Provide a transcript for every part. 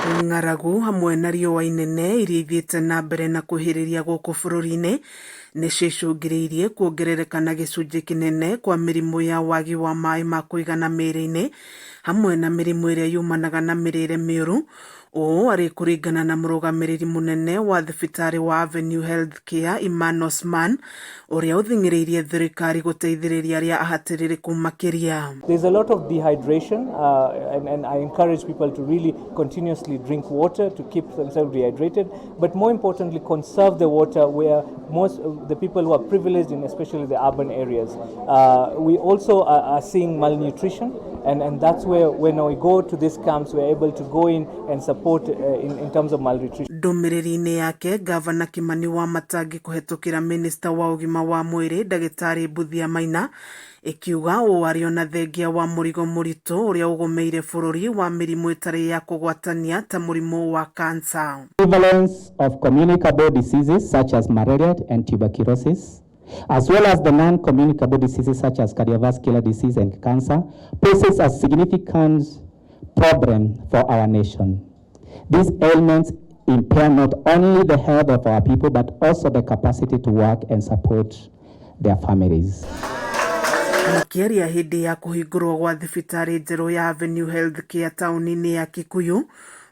Ng'aragu hamwe na riũa inene iria ithiĩte na mbere na kwĩhĩrĩria gũkũ bũrũri-inĩ nĩcio icũngĩrĩirie kuongerereka na gĩcunjĩ kĩnene kwa mĩrimũ ya wagi wa maĩ ma kũigana mĩĩrĩ-inĩ hamwe na mĩrimũ ĩrĩa yumanaga na mĩrĩre mĩũru. Ũũ arĩ kũringana na mũrũgamĩrĩri mũnene wa thibitarĩ wa Avenue Health Care Iman Osman ũrĩa ũthing'ĩrĩirie thirikari gũteithĩrĩria arĩa ahatĩrĩrĩku makĩria. There's a lot of dehydration, and I encourage people to really continuously drink water to keep themselves dehydrated, but more importantly, conserve the water where most of the people who are privileged in especially the urban areas. We also are seeing malnutrition, and that's where when we go to these camps, we're able to go in and support in terms of malnutrition. Ndũmĩrĩri-inĩ yake, Gavana Kimani Wamatangi kũhetũkĩra minista wa ũgima wa mwĩrĩ ndagĩtarĩ Mbuthia Maina ĩkiuga ũũ arĩ ona thengia wa mũrigo mũritũ ũrĩa ũgũmĩire bũrũri wa mĩrimũ ĩtarĩ ya kũgwatania ta mũrimũ wa kansa. Prevalence of communicable diseases such as malaria and tuberculosis, as well as the non-communicable diseases such as cardiovascular disease and cancer, poses a significant problem for our nation. These ailments impair not only the health of our people, but also the capacity to work and support their families. Makĩaria hĩndĩ ya kũhingũrwo gwa thibitarĩ njerũ ya Avenue Health Care taũni-inĩ ya Kikuyu,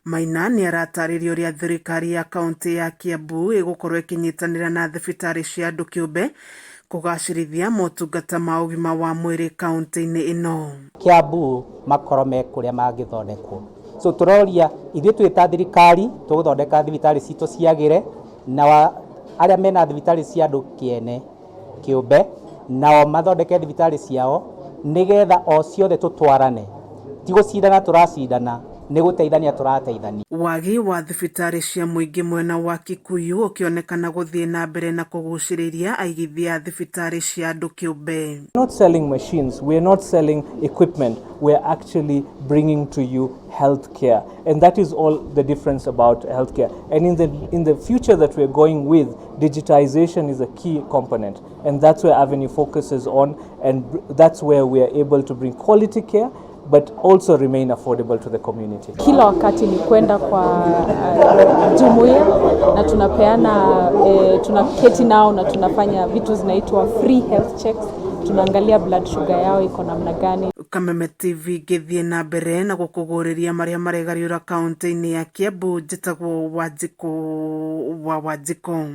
Maina nĩ aratarĩria ũrĩa thirikari ya kaũntĩ ya Kiambu ĩgũkorwo ĩkĩnyitanĩra na thibitarĩ cia andũ kĩũmbe kũgacĩrithia motungata ma ũgima wa mwĩrĩ kaũntĩ-inĩ ĩno. Kiambu makorwo me kũrĩa mangĩthondekwo, so tũroria ithuĩ twĩ ta thirikari tũgũthondeka thibitarĩ citũ ciagĩre na arĩa mena thibitarĩ cia andũ kĩene kĩũmbe nao mathondeke thibitarĩ ciao nĩgetha o ciothe tũtwarane, ti gũcindana tũracindana, nĩ gũteithania tũrateithania. Wagi wa thibitarĩ cia mũingĩ mwena wa Kikuyu ũkĩonekana gũthiĩ na mbere na kũgucĩrĩria aigithia a thibitarĩ cia andũ kĩũmbe. Not selling machines, we're not selling equipment, we're actually bringing to you healthcare. And that is all the difference about healthcare. And in the future that we're going with, digitization is a key component. And that's where Avenue focuses on, and that's where we are able to bring quality care but also remain affordable to the community. Kila wakati ni kwenda kwa jumuiya na tunapeana tunaketi nao na tunafanya vitu zinaitwa free health checks. Tunaangalia blood sugar yao iko namna gani. Kameme TV ngĩthiĩ na mbere na gũkũgũrĩria marĩa maregariũra kaũntĩ-inĩ ya Kiambu, njĩtagwo Wanjikũ wa Wanjikũ.